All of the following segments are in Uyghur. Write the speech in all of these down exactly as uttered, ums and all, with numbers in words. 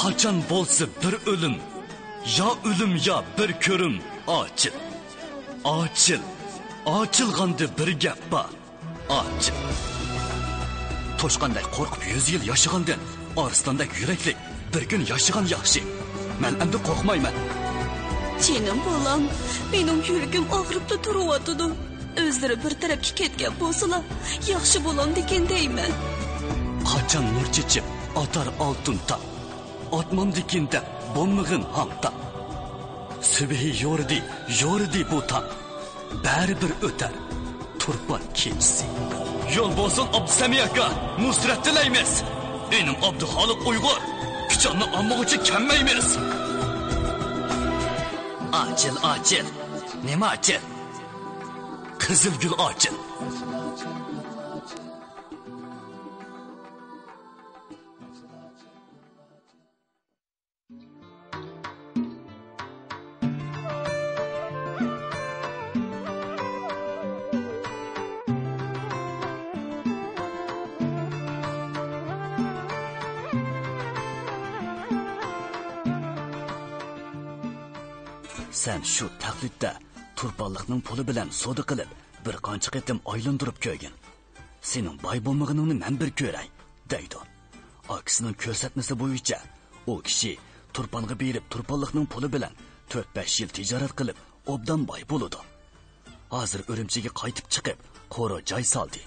قاچان بولسا بىر ئۆلۈم، يا ئۆلۈم، يا بىر كۆرۈم. ئاچىل، ئاچىل، ئاچىلغاندا بىر گەپ بار. ئاچىل. توشقاندەك قورقۇپ يۈز يىل ياشىغاندىن، ئارسلاندەك يۈرەكلىك بىر كۈن ياشىغان ياخشى. مەن ئەمدى قورقمايمەن. جېنىم بالام، مېنىڭ يۈرىكىم ئاغرىپلا تۇرۇۋاتىدۇ. ئۆزلىرى بىر تەرەپكە كەتكەن بولسىلا، ياخشى بولامدىكىن دەيمەن. قاچان نۇر چېچىپ ئاتار ئالتۇن تاڭ، ئاتمامدىكىن دەپ بولمىغىن ھاڭ تاڭ. سۈبھى يورۇدى، يورۇدى بۇ تاڭ، بەرىبىر ئۆتەر تۇرپان كېچىسى. يول بولسۇن ئابدۇسەمى ئاكا، نۇسرەت تىلەيمىز. ئىنىم ئابدۇخالىق ئۇيغۇر، پىچاننى ئالمىغۇچە كەممەيمىز. ئاچىل، ئاچىل، نېمە ئاچىل؟ قىزىل گۈل ئاچىل. سەن شۇ تەقلىدتە تۇرپانلىقنىڭ پۇلى بىلەن سودا قىلىپ، بىر قانچە قېتىم ئايلاندۇرۇپ كۆرگىن. سېنىڭ باي بولمىغىنىڭنى مەن بىر كۆرەي، دەيدۇ. ئاكىسىنىڭ كۆرسەتمىسى بويىچە ئۇ كىشى تۇرپانغا بېرىپ، تۇرپانلىقنىڭ پۇلى بىلەن تۆت-بەش يىل تىجارەت قىلىپ، ئوبدان باي بولىدۇ. ھازىر ئۈرۈمچىگە قايتىپ چىقىپ، قورۇ جاي سالدى.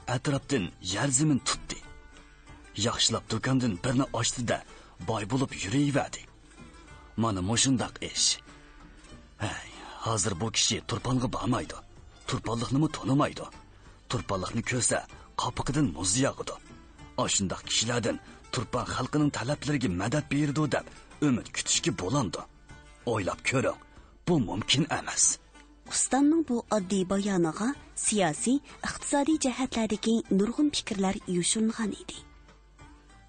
ئەتراپتىن يەر-زېمىن تۇتتى. ياخشىلاپ دۇكاندىن بىرنى ئاچتى-دە، باي بولۇپ يۈرۈۋەردى. مانا مۇشۇنداق ئىش. ھەي، ھازىر بۇ كىشى تۇرپانغا بارمايدۇ. تۇرپانلىقنىمۇ تونۇمايدۇ. تۇرپانلىقنى كۆرسە، قاپىقىدىن مۇز ياغىدۇ. ئاشۇنداق كىشىلەردىن تۇرپان خەلقىنىڭ تەلەپلىرىگە مەدەت بېرىدۇ دەپ ئۈمىد كۈتۈشكە بولامدۇ؟ ئويلاپ كۆرۈڭ، بۇ مۇمكىن ئەمەس. ئۇستامنىڭ بۇ ئاددىي بايانىغا سىياسىي، ئىقتىسادىي جەھەتلەردىكى نۇرغۇن پىكىرلەر يوشۇرۇنغان ئىدى.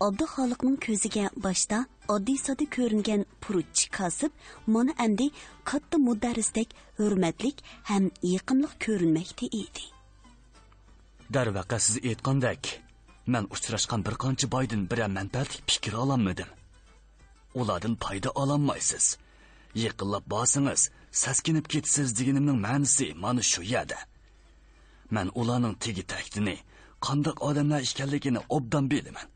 ئابدۇخالىقنىڭ كۆزىگە باشتا ئاددىي-ساددا كۆرۈنگەن پۇرۇتچى كاسىپ مانا ئەمدى كاتتا مۇدەررىستەك ھۆرمەتلىك ھەم يېقىملىق كۆرۈنمەكتە ئىدى. دەرۋەقە، سىز ئېيتقاندەك، مەن ئۇچراشقان بىر قانچە بايدىن بىرەر مەنپەئەتلىك پىكىر ئالالمىدىم. ئۇلاردىن پايدا ئالالمايسىز. يېقىنلاپ بارسىڭىز، سەسكىنىپ كېتىسىز دېگىنىمنىڭ مەنىسى مانا شۇ يەردە. مەن ئۇلارنىڭ تېگى-تەكتىنى، قانداق ئادەملەر ئىكەنلىكىنى ئوبدان بىلىمەن.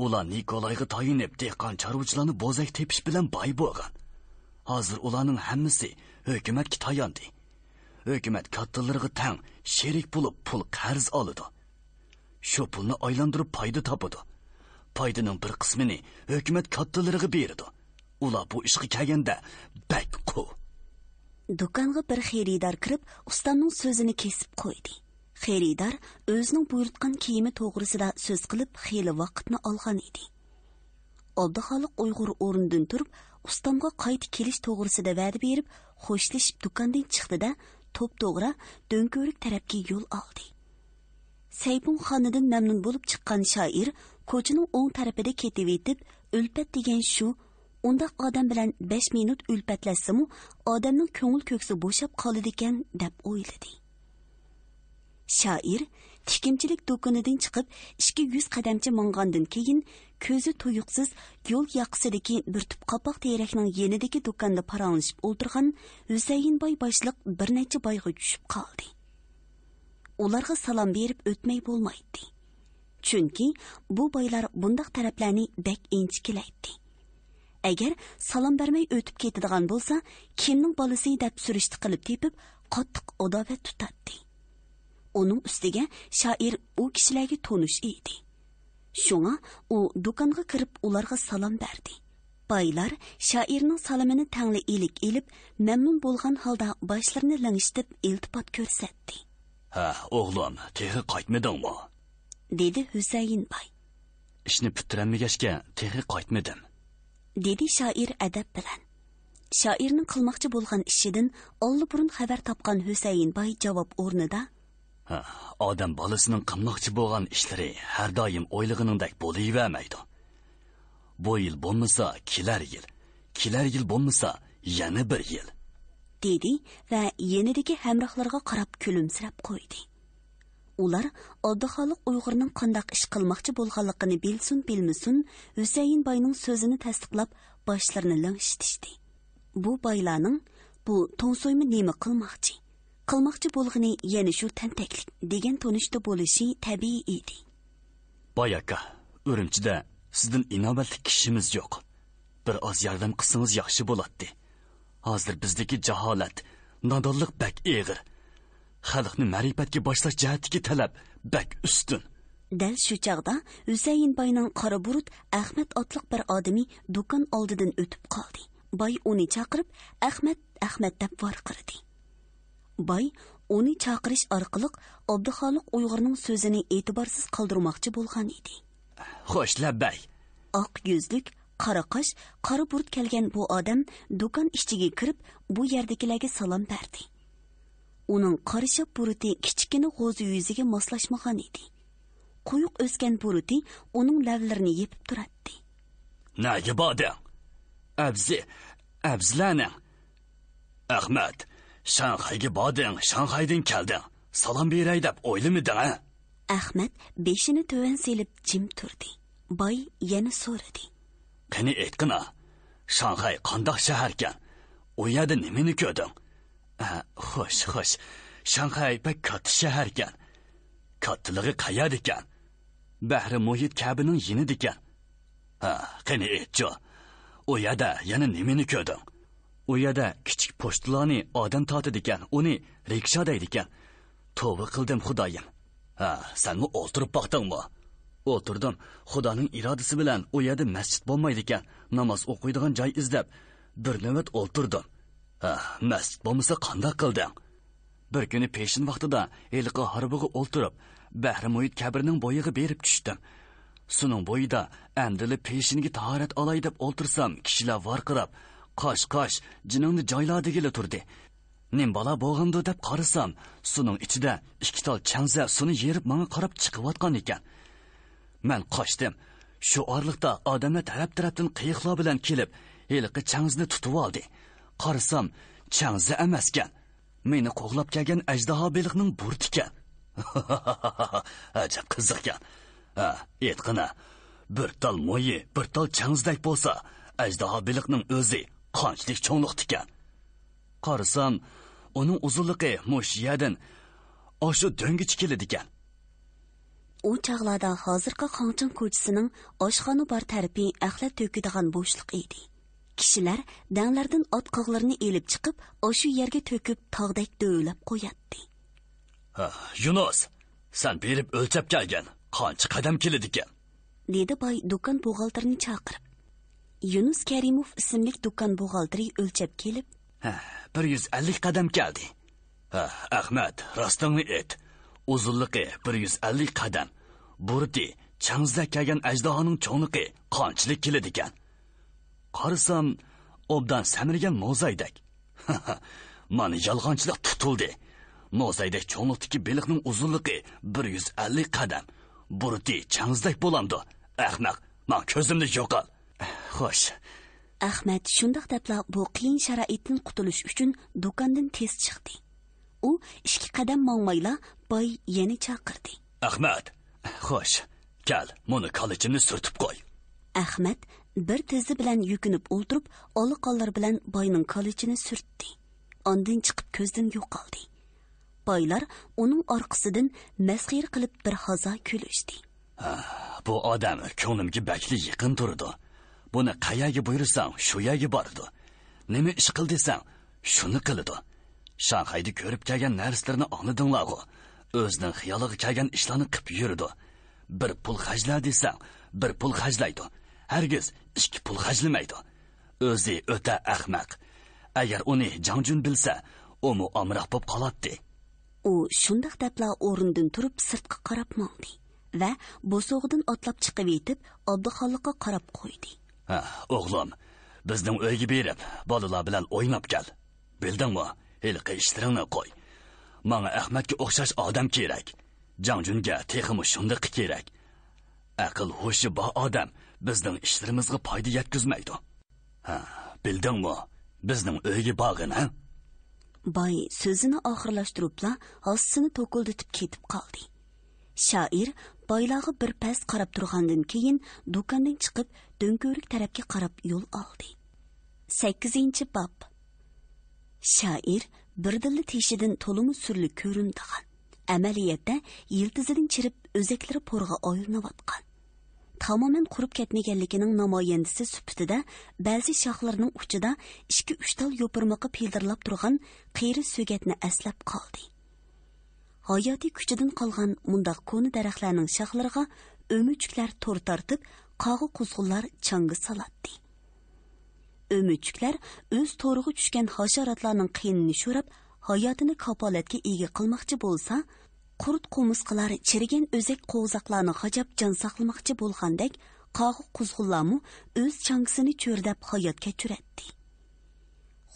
ئۇلار نىكولايغا تايىنىپ، دېھقان-چارۋىچىلارنى بوزەك تېپىش بىلەن باي بولغان. ھازىر ئۇلارنىڭ ھەممىسى ھۆكۈمەتكە تاياندى. ھۆكۈمەت كاتتىلىرىغا تەڭ شېرىك بولۇپ پۇل قەرز ئالىدۇ. شۇ پۇلنى ئايلاندۇرۇپ پايدا تاپىدۇ. پايدىنىڭ بىر قىسمىنى ھۆكۈمەت كاتتىلىرىغا بېرىدۇ. ئۇلار بۇ ئىشقا كەلگەندە بەك قۇ. دۇكانغا بىر خېرىدار كىرىپ، ئۇستامنىڭ سۆزىنى كېسىپ قويدى. خېرىدار ئۆزىنىڭ بۇيرۇتقان كىيىمى توغرىسىدا سۆز قىلىپ، خېلى ۋاقىتنى ئالغان ئىدى. ئابدۇخالىق ئۇيغۇر ئورنىدىن تۇرۇپ، ئۇستامغا قايتا كېلىش توغرىسىدا ۋەدە بېرىپ، خوشلىشىپ دۇكاندىن چىقتى-دە، توپتوغرا دۆڭكۆۋرۈك تەرەپكە يول ئالدى. سەيپۇڭخانىدىن مەمنۇن بولۇپ چىققان شائىر كوچىنىڭ ئوڭ تەرىپىدە كېتىۋېتىپ، ئۈلپەت دېگەن شۇ، ئۇنداق ئادەم بىلەن بەش مىنۇت ئۈلپەتلەشسىمۇ، ئادەمنىڭ كۆڭۈل كۆكسى بوشاپ قالىدىكەن، دەپ ئويلىدى. شائىر تىككىنچىلىك دۇكىنىدىن چىقىپ، ئىككى يۈز قەدەمچە ماڭغاندىن كېيىن، كۆزى تۇيۇقسىز يول ياقىسىدىكى بىر تۈپ قاپاق تېرەكنىڭ يېنىدىكى دۇكاندا پاراڭلىشىپ ئولتۇرغان ھۈسەيىن باي باشلىق بىر نەچچە بايغا چۈشۈپ قالدى. ئۇلارغا سالام بېرىپ ئۆتمەي بولمايتتى. چۈنكى بۇ بايلار بۇنداق تەرەپلەرنى بەك ئىنچىكىلەيتتى. ئەگەر سالام بەرمەي ئۆتۈپ كېتىدىغان بولسا، كىمنىڭ بالىسى دەپ سۈرۈشتە قىلىپ تېپىپ، قاتتىق ئاداۋەت تۇتاتتى. ئۇنىڭ ئۈستىگە شائىر ئۇ كىشىلەرگە تونۇش ئىدى. شۇڭا ئۇ دۇكانغا كىرىپ ئۇلارغا سالام بەردى. بايلار شائىرنىڭ سالىمىنى تەڭلا ئىلىك ئېلىپ، مەمنۇن بولغان ھالدا باشلىرىنى لىڭشىتىپ ئىلتىپات كۆرسەتتى. ھە، ئوغلۇم، تېخى قايتمىدىڭمۇ؟ دېدى ھۈسەيىن باي. ئىشنى پۈتتۈرەلمىگەچكە، تېخى قايتمىدىم. دېدى شائىر ئەدەپ بىلەن. شائىرنىڭ قىلماقچى بولغان ئىشىدىن ئاللىبۇرۇن خەۋەر تاپقان ھۈسەيىن باي جاۋاب ئورنىدا، ھە، ئادەم بالىسىنىڭ قىلماقچى بولغان ئىشلىرى ھەر دائىم ئويلىغىنىڭدەك بولۇۋەرمەيدۇ. بۇ يىل بولمىسا، كېلەر يىل، كېلەر يىل بولمىسا، يەنە بىر يىل. دېدى ۋە يېنىدىكى ھەمراھلىرىغا قاراپ كۈلۈمسىرەپ قويدى. ئۇلار ئابدۇخالىق ئۇيغۇرنىڭ قانداق ئىش قىلماقچى بولغانلىقىنى بىلسۇن بىلمىسۇن، ھۈسەيىن باينىڭ سۆزىنى تەستىقلاپ، باشلىرىنى لىڭشىتىشتى. بۇ بايلارنىڭ «بۇ توڭسۇيمۇ نېمە قىلماقچى؟ قىلماقچى بولغىنى يەنە شۇ تەنتەكلىك» دېگەن تونۇشتا بولۇشى تەبىئىي ئىدى. باي ئاكا، ئۈرۈمچىدە سىزدىن ئىناۋەتلىك كىشىمىز يوق. بىر ئاز ياردەم قىلسىڭىز ياخشى بولاتتى. ھازىر بىزدىكى جاھالەت، نادانلىق بەك ئېغىر. خەلقنى مەرىپەتكە باشلاش جەھەتتىكى تەلەپ بەك ئۈستۈن. دەل شۇ چاغدا ھۈسەيىن باينىڭ قارا بۇرۇت ئەخمەت ئاتلىق بىر ئادىمى دۇكان ئالدىدىن ئۆتۈپ قالدى. باي ئۇنى چاقىرىپ، «ئەخمەت، ئەخمەت» دەپ ۋارقىرىدى. باي ئۇنى چاقىرىش ئارقىلىق ئابدۇخالىق ئۇيغۇرنىڭ سۆزىنى ئېتىبارسىز قالدۇرماقچى بولغان ئىدى. خوش، لەببەي. ئاق يۈزلۈك، قارا قاش، قارا بۇرۇت كەلگەن بۇ ئادەم دۇكان ئىچىگە كىرىپ، بۇ يەردىكىلەرگە سالام بەردى. ئۇنىڭ قارىشاپ بۇرۇتى كىچىككىنە غوزا يۈزىگە ماسلاشمىغان ئىدى. قويۇق ئۆسكەن بۇرۇتى ئۇنىڭ لەۋلىرىنى يېپىپ تۇراتتى. نەگە باردىڭ؟ ئەبزى، ئەبزىلەرنىڭ. ئەخمەت، شاڭخەيگە باردىڭ، شاڭخەيدىن كەلدىڭ. سالام بېرەي دەپ ئويلىمىدىڭ، ھە؟ ئەخمەت بېشىنى تۆۋەن سېلىپ جىم تۇردى. باي يەنە سورىدى. قېنى ئېيتقىنا، شاڭخەي قانداق شەھەركەن؟ ئۇ يەردە نېمىنى كۆردۈڭ؟ ھە، خوش، خوش. شاڭخەي بەك كاتتا شەھەركەن. كاتتىلىقى قەيەردىكەن؟ بەھرى مۇھىت كەبىنىڭ يېنىدىكەن. ھە، قېنى ئېيتچۇ، ئۇ يەردە يەنە نېمىنى كۆردۈڭ؟ ئۇ يەردە كىچىك پوچتىلارنى ئادەم تارتىدىكەن، ئۇنى رىكشا دەيدىكەن. توۋا قىلدىم خۇدايىم. ھە، سەنمۇ ئولتۇرۇپ باقتىڭمۇ؟ ئولتۇردۇم. خۇدانىڭ ئىرادىسى بىلەن ئۇ يەردە مەسچىت بولمايدىكەن، ناماز ئوقۇيدىغان جاي ئىزدەپ بىر نۆۋەت ئولتۇردۇم. ھە، مەسچىت بولمىسا قانداق قىلدىڭ؟ بىر كۈنى پېشىن ۋاقتىدا ھېلىقى ھارۋىغا ئولتۇرۇپ، بەھرى مۇھىت كەبىرىنىڭ بويىغا بېرىپ چۈشتۈم. سۇنىڭ بويىدا ئەمدىلا پېشىنگە تاھارەت ئالاي دەپ ئولتۇرسام، كىشىلەر ۋارقىراپ، «قاچ، قاچ، جېنىڭنى جايلا» دېگىلى تۇردى. نېمە بالا بولغاندۇ دەپ قارىسام، سۇنىڭ ئىچىدە ئىككى تال چەڭزە سۇنى يېرىپ ماڭا قاراپ چىقىۋاتقان ئىكەن. مەن قاچتىم. شۇ ئارىلىقتا ئادەملەر تەرەپ-تەرەپتىن قېيىقلار بىلەن كېلىپ، ھېلىقى چەڭزىنى تۇتۇۋالدى. قارىسام، چەڭزە ئەمەسكەن. مېنى قوغلاپ كەلگەن ئەجدىھا بېلىقنىڭ بۇرۇتىكەن. ئەجەب قىزىقكەن. ھە، ئېيتقىنا، بىر تال مويى بىر تال چەڭزىدەك بولسا، ئەجدىھا بېلىقنىڭ ئۆزى قانچىلىك چوڭلۇقتىكەن؟ قارىسام، ئۇنىڭ ئۇزۇنلۇقى مۇشۇ يەردىن ئاشۇ دۆڭگىچە كېلىدىكەن. ئۇ چاغلاردا ھازىرقى خاڭچىڭ كوچىسىنىڭ ئاشخانا بار تەرىپى ئەخلەت تۆكىدىغان بوشلۇق ئىدى. كىشىلەر دەڭلەردىن ئات قىغلىرىنى ئېلىپ چىقىپ، ئاشۇ يەرگە تۆكۈپ، تاغدەك دۆۋىلەپ قوياتتى. ھە، يۇنۇس، سەن بېرىپ ئۆلچەپ كەلگىن، قانچە قەدەم كېلىدىكەن؟ دېدى باي دۇكان بوغالتىرىنى چاقىرىپ. يۇنۇس كەرىموف ئىسىملىك دۇكان بوغالتىرى ئۆلچەپ كېلىپ، ھە، بىر يۈز ئەللىك قەدەم كەلدى. ھە، ئەخمەت، راستىڭنى ئېيت. ئۇزۇنلۇقى بىر يۈز ئەللىك قەدەم، بۇرۇتى چەڭزىدەك كەلگەن ئەجدىھانىڭ چوڭلۇقى قانچىلىك كېلىدىكەن؟ قارىسام، ئوبدان سەمرىگەن موزايدەك. مانا يالغانچىلىق تۇتۇلدى. موزايدەك چوڭلۇقتىكى بېلىقنىڭ ئۇزۇنلۇقى بىر يۈز ئەللىك قەدەم، بۇرۇتى چەڭزىدەك بولامدۇ؟ ئەخمەق، ماڭا كۆزۈمدىن يوقال. خوش. ئەخمەت شۇنداق دەپلا بۇ قىيىن شارائىتتىن قۇتۇلۇش ئۈچۈن دۇكاندىن تېز چىقتى. ئۇ ئىككى قەدەم ماڭمايلا باي يەنە چاقىردى. ئەخمەت، خوش، كەل، مۇنۇ كالىچىمنى سۈرتۈپ قوي. ئەخمەت بىر تىزى بىلەن يۈكۈنۈپ ئولتۇرۇپ، ئالىقانلىرى بىلەن باينىڭ كالىچىنى سۈرتتى. ئاندىن چىقىپ كۆزدىن يوقالدى. بايلار ئۇنىڭ ئارقىسىدىن مەسخىرە قىلىپ بىر ھازا كۈلۈشتى. ھە، بۇ ئادەم كۆڭلۈمگە بەكلا يېقىن تۇرىدۇ. بۇنى قەيەرگە بۇيرۇساڭ، شۇ يەرگە بارىدۇ. نېمە ئىش قىل دېسەڭ، شۇنى قىلىدۇ. شاڭخەيدە كۆرۈپ كەلگەن نەرسىلىرىنى ئاڭلىدىڭلارغۇ. ئۆزىنىڭ خىيالىغا كەلگەن ئىشلارنى قىپ يۈرىدۇ. بىر پۇل خەجلە دېسەڭ، بىر پۇل خەجلەيدۇ. ھەرگىز ئىككى پۇل خەجلىمەيدۇ. ئۆزى ئۆتە ئەخمەق. ئەگەر ئۇنى جاڭجۈن بىلسە، ئۇمۇ ئامراق بولۇپ قالاتتى. ئۇ شۇنداق دەپلا ئورنىدىن تۇرۇپ سىرتقا قاراپ ماڭدى ۋە بوسۇغىدىن ئاتلاپ چىقىۋېتىپ، ئابدۇخالىققا قاراپ قويدى. ھە، ئوغلۇم، بىزنىڭ ئۆيگە بېرىپ، بالىلار بىلەن ئويناپ كەل. بىلدىڭمۇ؟ ھېلىقى ئىشلىرىڭنى قوي. ماڭا ئەخمەتكە ئوخشاش ئادەم كېرەك. جاڭجۈنگە تېخىمۇ شۇندىقى كېرەك. ئەقىل ھوشى بار ئادەم بىزنىڭ ئىشلىرىمىزغا پايدا يەتكۈزمەيدۇ. ھە، بىلدىڭمۇ؟ بىزنىڭ ئۆيگە بارغىن، ھە؟ باي سۆزىنى ئاخىرلاشتۇرۇپلا ھاسىسىنى توكۇلدىتىپ كېتىپ قالدى. شائىر بايلارغا بىر پەس قاراپ تۇرغاندىن كېيىن، دۇكاندىن چىقىپ، دۆڭكۆۋرۈك تەرەپكە قاراپ يول ئالدى. سەككىزىنچى باب. شائىر بىردىنلا تېشىدىن تولىمۇ سۈرلۈك كۆرۈنىدىغان، ئەمەلىيەتتە يىلتىزىدىن چىرىپ، ئۆزەكلىرى پورغا ئايلىنىۋاتقان، تامامەن قۇرۇپ كەتمىگەنلىكىنىڭ نامايەندىسى سۈپىتىدە، بەزى شاخلىرىنىڭ ئۇچىدا ئىككى-ئۈچ تال يوپۇرمىقى پىلدىرلاپ تۇرغان قېرى سۆگەتنى ئەسلەپ قالدى. ھاياتىي كۈچىدىن قالغان مۇنداق كونا دەرەخلەرنىڭ شاخلىرىغا ئۆمۈچۈكلەر تور تارتىپ، قاغا-قۇزغۇنلار چاڭگا سالاتتى. ئۆمۈچۈكلەر ئۆز تورىغا چۈشكەن ھاشاراتلارنىڭ قېنىنى شوراپ، ھاياتىنى كاپالەتكە ئىگە قىلماقچى بولسا، قۇرت-قومۇرسقىلار چىرىگەن ئۆزەك قوۋزاقلارنى غاجاپ جان ساقلىماقچى بولغاندەك، قاغا-قۇزغۇنلارمۇ ئۆز چاڭگىسىنى چۆرىدەپ ھايات كەچۈرەتتى.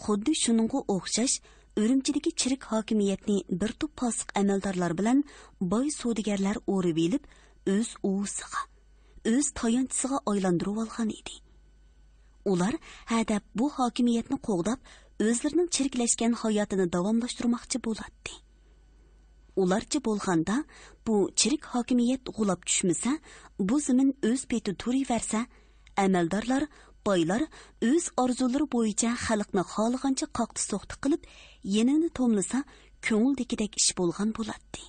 خۇددى شۇنىڭغا ئوخشاش، ئۈرۈمچىدىكى چىرىك ھاكىمىيەتنى بىر توپ پاسىق ئەمەلدارلار بىلەن باي سودىگەرلەر ئورىۋېلىپ، ئۆز ئۇۋىسىغا، ئۆز تايانچىسىغا ئايلاندۇرۇۋالغان ئىدى. ئۇلار ھەدەپ بۇ ھاكىمىيەتنى قوغداپ، ئۆزلىرىنىڭ چىرىكلەشكەن ھاياتىنى داۋاملاشتۇرماقچى بولاتتى. ئۇلارچە بولغاندا، بۇ چىرىك ھاكىمىيەت غۇلاپ چۈشمىسە، بۇ زېمىن ئۆز پېتى تۇرۇۋەرسە، ئەمەلدارلار، بايلار ئۆز ئارزۇلىرى بويىچە خەلقنى خالىغانچە قاقتى-سوقتى قىلىپ، يېنىنى توملىسا، كۆڭۈلدىكىدەك ئىش بولغان بولاتتى.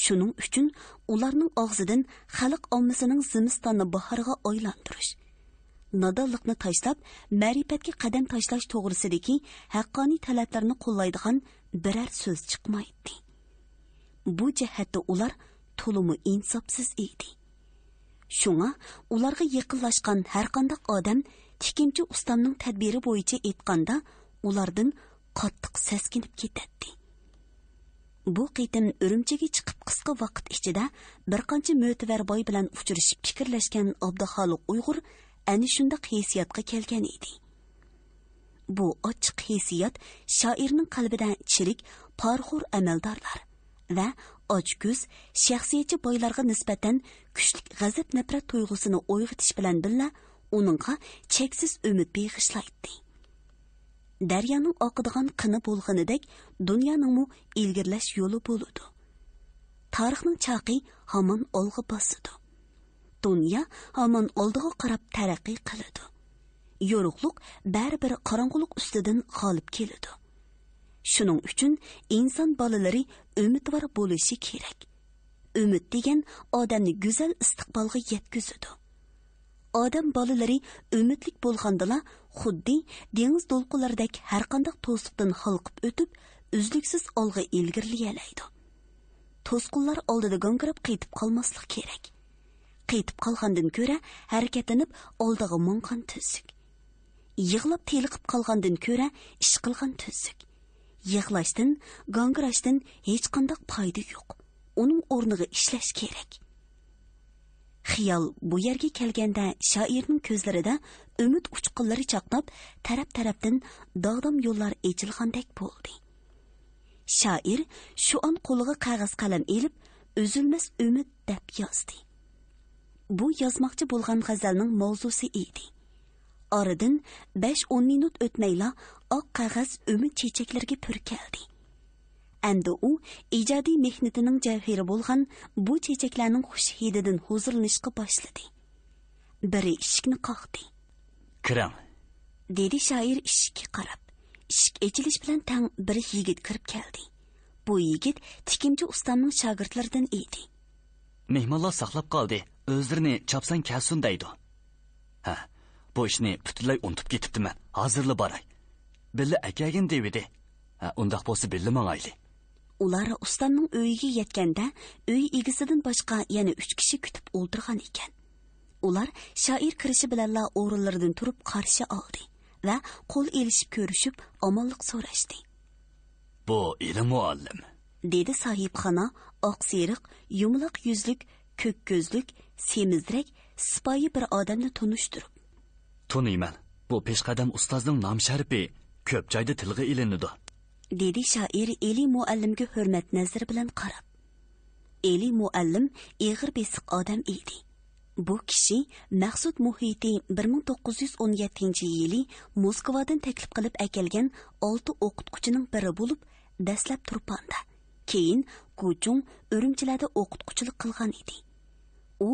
شۇنىڭ ئۈچۈن ئۇلارنىڭ ئاغزىدىن خەلق ئاممىسىنىڭ زىمىستاننى باھارغا ئايلاندۇرۇش، نادانلىقنى تاشلاپ، مەرىپەتكە قەدەم تاشلاش توغرىسىدىكى ھەققانىي تەلەپلەرنى قوللايدىغان بىرەر سۆز چىقمايتتى. بۇ جەھەتتە ئۇلار تولىمۇ ئىنساپسىز ئىدى. شۇڭا ئۇلارغا يېقىنلاشقان ھەرقانداق ئادەم، تىكىنچى ئۇستامنىڭ تەدبىرى بويىچە ئېيتقاندا، ئۇلاردىن قاتتىق سەسكىنىپ كېتەتتى. بۇ قېتىم ئۈرۈمچىگە چىقىپ قىسقا ۋاقىت ئىچىدە بىر قانچە مۆتىۋەر باي بىلەن ئۇچرىشىپ پىكىرلەشكەن ئابدۇخالىق ئۇيغۇر ئەنە شۇنداق ھېسسىياتقا كەلگەن ئىدى. بۇ ئاچچىق ھېسسىيات شائىرنىڭ قەلبىدە چىرىك، پارىخور ئەمەلدارلار ۋە ئاچكۆز، شەخسىيەتچى بايلارغا نىسبەتەن كۈچلۈك غەزەپ-نەپرەت تۇيغۇسىنى ئويغىتىش بىلەن بىللە، ئۇنىڭغا چەكسىز ئۈمىد بېغىشلايتتى. دەريانىڭ ئاقىدىغان قىنى بولغىنىدەك، دۇنيانىڭمۇ ئىلگىرىلەش يولى بولىدۇ. تارىخنىڭ چاقى ھامان ئالغا باسىدۇ. دۇنيا ھامان ئالدىغا قاراپ تەرەققىي قىلىدۇ. يورۇقلۇق بەرىبىر قاراڭغۇلۇق ئۈستىدىن غالىب كېلىدۇ. شۇنىڭ ئۈچۈن ئىنسان بالىلىرى ئۈمىدۋار بولۇشى كېرەك. ئۈمىد دېگەن ئادەمنى گۈزەل ئىستىقبالغا يەتكۈزىدۇ. ئادەم بالىلىرى ئۈمىدلىك بولغاندىلا، خۇددى دېڭىز دولقۇنلىرىدەك ھەرقانداق توسۇقتىن ھالقىپ ئۆتۈپ، ئۈزلۈكسىز ئالغا ئىلگىرىلىيەلەيدۇ. توسقۇنلار ئالدىدا گاڭگىراپ قېتىپ قالماسلىق كېرەك. قېتىپ قالغاندىن كۆرە ھەرىكەتلىنىپ ئالدىغا ماڭغان تۈزۈك. يىغلاپ تېلىقىپ قالغاندىن كۆرە ئىش قىلغان تۈزۈك. يىغلاشتىن، گاڭگىراشتىن ھېچقانداق پايدا يوق. ئۇنىڭ ئورنىغا ئىشلەش كېرەك. خىيال بۇ يەرگە كەلگەندە شائىرنىڭ كۆزلىرىدە ئۈمىد ئۇچقۇنلىرى چاقناپ، تەرەپ-تەرەپتىن داغدام يوللار ئېچىلغاندەك بولدى. شائىر شۇ ئان قولىغا قەغەز قەلەم ئېلىپ، «ئۈزۈلمەس ئۈمىد» دەپ يازدى. بۇ يازماقچى بولغان غەزەلنىڭ ماۋزۇسى ئىدى. ئارىدىن بەش-ئون مىنۇت ئۆتمەيلا ئاق قەغەز ئۈمىد چېچەكلىرىگە پۈركەلدى. ئەمدى ئۇ ئىجادىي مېھنىتىنىڭ جەۋھىرى بولغان بۇ چېچەكلەرنىڭ خۇش ھىدىدىن ھۇزۇرلىنىشقا باشلىدى. بىرى ئىشىكنى قاقتى. «كىرىڭ.» دېدى شائىر ئىشىككە قاراپ. ئىشىك ئېچىلىش بىلەن تەڭ بىر يىگىت كىرىپ كەلدى. بۇ يىگىت تىكىنچى ئۇستامنىڭ شاگىرتلىرىدىن ئىدى. «مېھمانلار ساقلاپ قالدى، ئۆزلىرىنى چاپسان كەلسۇن دەيدۇ.» «ھە، بۇ ئىشنى پۈتۈنلەي ئۇنتۇپ كېتىپتىمەن، ھازىرلا باراي. بىللە ئەكەلگىن دېۋىدى. ھە، ئۇنداق بولسا بىللە ماڭايلى.» ئۇلار ئۇستامنىڭ ئۆيىگە يەتكەندە، ئۆي ئىگىسىدىن باشقا يەنە ئۈچ كىشى كۈتۈپ ئولتۇرغان ئىكەن. ئۇلار شائىر كىرىشى بىلەنلا ئورۇنلىرىدىن تۇرۇپ قارشى ئالدى ۋە قول ئېلىشىپ كۆرۈشۈپ ئامانلىق سوراشتى. «بۇ ئېلى مۇئەللىم»، دېدى ساھىبخانا ئاق سېرىق، يۇمىلاق يۈزلۈك، كۆك كۆزلۈك، سېمىزرەك، سىپايى بىر ئادەمنى تونۇشتۇرۇپ. «تونۇيمەن. بۇ پېشقەدەم ئۇستازنىڭ نام-شەرىپى كۆپ جايدا تىلغا ئېلىنىدۇ»، دېدى شائىر ئېلى مۇئەللىمگە ھۆرمەت نەزىرى بىلەن قاراپ. ئېلى مۇئەللىم ئېغىر بېسىق ئادەم ئىدى. بۇ كىشى مەخسۇت مۇھىتى بىر مىڭ توققۇز يۈز ئون يەتتىنچى يىلى موسكۋادىن تەكلىپ قىلىپ ئەكەلگەن ئالتە ئوقۇتقۇچىنىڭ بىرى بولۇپ، دەسلەپ تۇرپاندا، كېيىن گۇچۇڭ ئۈرۈمچىلەردە ئوقۇتقۇچىلىق قىلغان ئىدى. ئۇ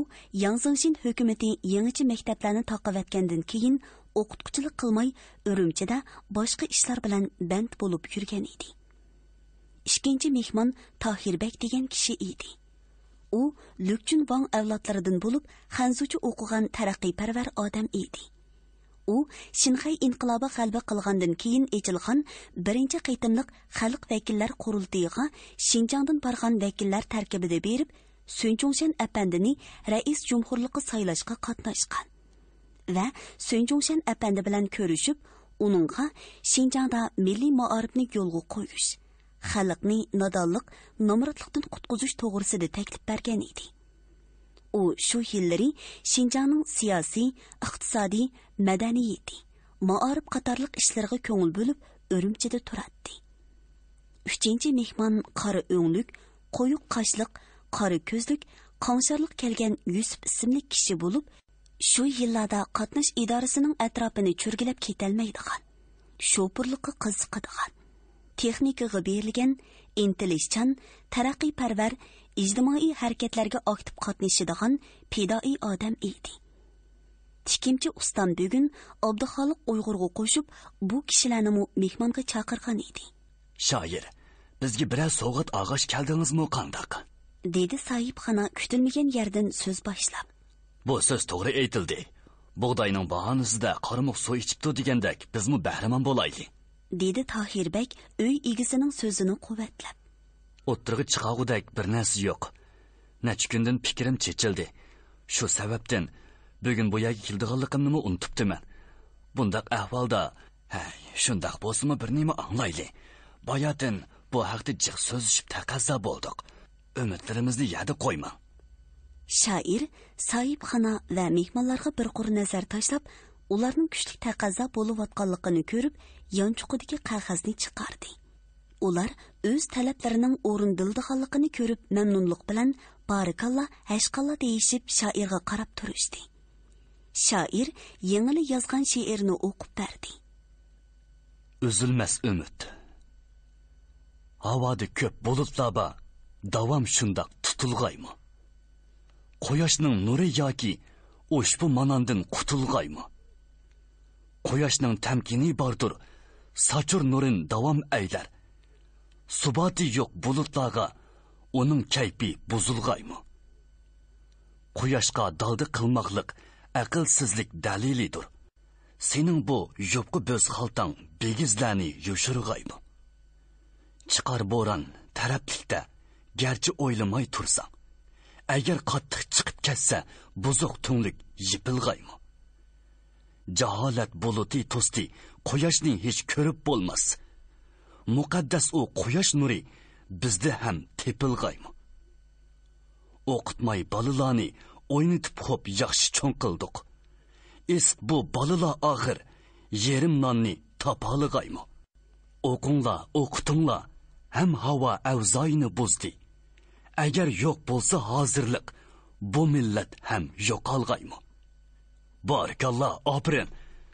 ياڭ زېڭشىن ھۆكۈمىتى يېڭىچە مەكتەپلەرنى تاقىۋەتكەندىن كېيىن ئوقۇتقۇچىلىق قىلماي، ئۈرۈمچىدە باشقا ئىشلار بىلەن بەند بولۇپ يۈرگەن ئىدى. ئىككىنچى مېھمان تاھىر بەگ دېگەن كىشى ئىدى. ئۇ لۈكچۈن ۋاڭ ئەۋلادلىرىدىن بولۇپ، خەنزۇچە ئوقۇغان تەرەققىيپەرۋەر ئادەم ئىدى. ئۇ شىنخەي ئىنقىلابى غەلىبە قىلغاندىن كېيىن ئېچىلغان بىرىنچى قېتىملىق خەلق ۋەكىللەر قۇرۇلتىيىغا شىنجاڭدىن بارغان ۋەكىللەر تەركىبىدە بېرىپ، سۈن چۇڭشەن ئەپەندىنى رەئىس جۇمھۇرلۇققا سايلاشقا قاتناشقان ۋە سۈن چۇڭشەن ئەپەندى بىلەن كۆرۈشۈپ، ئۇنىڭغا شىنجاڭدا مىللىي مائارىپنى يولغا قويۇش، خەلقنى نادانلىق، نامراتلىقتىن قۇتقۇزۇش توغرىسىدا تەكلىپ بەرگەن ئىدى. ئۇ شۇ يىللىرى شىنجاڭنىڭ سىياسىي، ئىقتىسادىي، مەدەنىيىتى، مائارىپ قاتارلىق ئىشلىرىغا كۆڭۈل بۆلۈپ، ئۈرۈمچىدە تۇراتتى. ئۈچىنچى مېھمان قارا ئۆڭلۈك، قويۇق قاشلىق، قارا كۆزلۈك، قاڭشارلىق كەلگەن يۈسۈپ ئىسىملىك كىشى بولۇپ، شۇ يىللاردا قاتناش ئىدارىسىنىڭ ئەتراپىنى چۆرگىلەپ كېتەلمەيدىغان، شوپۇرلۇققا قىزىقىدىغان، تېخنىكىغا بېرىلگەن، ئىنتىلىشچان، تەرەققىيپەرۋەر، ئىجتىمائىي ھەرىكەتلەرگە ئاكتىپ قاتنىشىدىغان پىدائىي ئادەم ئىدى. تىكىمچى ئۇستام بۈگۈن ئابدۇخالىق ئۇيغۇرغا قوشۇپ، بۇ كىشىلەرنىمۇ مېھمانغا چاقىرغان ئىدى. شائىر، بىزگە بىرەر سوۋغات ئالغاچ كەلدىڭىزمۇ قانداق؟ دېدى ساھىبخانا كۈتۈلمىگەن يەردىن سۆز باشلاپ. بۇ سۆز توغرا ئېيتىلدى. بۇغداينىڭ باھانىسىدە قارىمۇق سۇ ئىچىپتۇ دېگەندەك، بىزمۇ بەھرىمەن بولايلى. دېدى تاھىر بەگ ئۆي ئىگىسىنىڭ سۆزىنى قۇۋۋەتلەپ. ئوتتۇرىغا چىقارغۇدەك بىر نەرسە يوق. نەچچە كۈندىن پىكرىم چېچىلدى. شۇ سەۋەبتىن بۈگۈن بۇ يەرگە كېلىدىغانلىقىمنىمۇ ئۇنتۇپتىمەن. بۇنداق ئەھۋالدا، ھەي، شۇنداق بولسىمۇ بىر نېمە ئاڭلايلى. باياتىن بۇ ھەقتە جىق سۆزلىشىپ تەقەززا بولدۇق. ئۈمىدلىرىمىزنى يەردە قويماڭ. شائىر ساھىبخانا ۋە مېھمانلارغا بىر قۇر نەزەر تاشلاپ، ئۇلارنىڭ كۈچلۈك تەقەززا بولۇۋاتقانلىقىنى كۆرۈپ، يانچۇقىدىكى قەغەزنى چىقاردى. ئۇلار ئۆز تەلەپلىرىنىڭ ئورۇندىلىدىغانلىقىنى كۆرۈپ، مەمنۇنلۇق بىلەن بارىكاللا، ھەشقاللا دېيىشىپ، شائىرغا قاراپ تۇرۇشتى. شائىر يېڭىلا يازغان شېئىرنى ئوقۇپ بەردى. ئۈزۈلمەس ئۈمىد. ھاۋادا كۆپ بۇلۇتلار بار، داۋام شۇنداق تۇتۇلغايمۇ؟ قۇياشنىڭ نۇرى ياكى ئۇشبۇ ماناندىن قۇتۇلغايمۇ؟ قۇياشنىڭ تەمكىنى باردۇر، ساچۇر نۇرىن داۋام ئەيلەر. سۇباتى يوق بۇلۇتلارغا ئۇنىڭ كەيپى بۇزۇلغايمۇ؟ قۇياشقا دالدا قىلماقلىق ئەقىلسىزلىك دەلىلىدۇر. سېنىڭ بۇ يۇپقا بۆز خالتاڭ بىگىزلەرنى يوشۇرغايمۇ؟ چىقار بوران تەرەپلىكتە گەرچە ئويلىماي تۇرساڭ، ئەگەر قاتتىق چىقىپ كەتسە، بۇزۇق تۈڭلۈك يېپىلغايمۇ؟ جاھالەت بۇلۇتى توستى قۇياشنى ھېچ كۆرۈپ بولماس. مۇقەددەس ئۇ قۇياش نۇرى بىزدە ھەم تېپىلغايمۇ؟ ئوقۇتماي بالىلارنى ئوينىتىپ خوپ ياخشى چوڭ قىلدۇق. ئېسىت بۇ بالىلار ئاخىر يېرىم ناننى تاپالىغايمۇ؟ ئوقۇڭلار، ئوقۇتۇڭلار، ھەم ھاۋا ئەۋزايىنى بۇزدى. ئەگەر يوق بولسا ھازىرلىق، بۇ مىللەت ھەم يوقالغايمۇ؟ بارىكاللا، ئاپىرىن،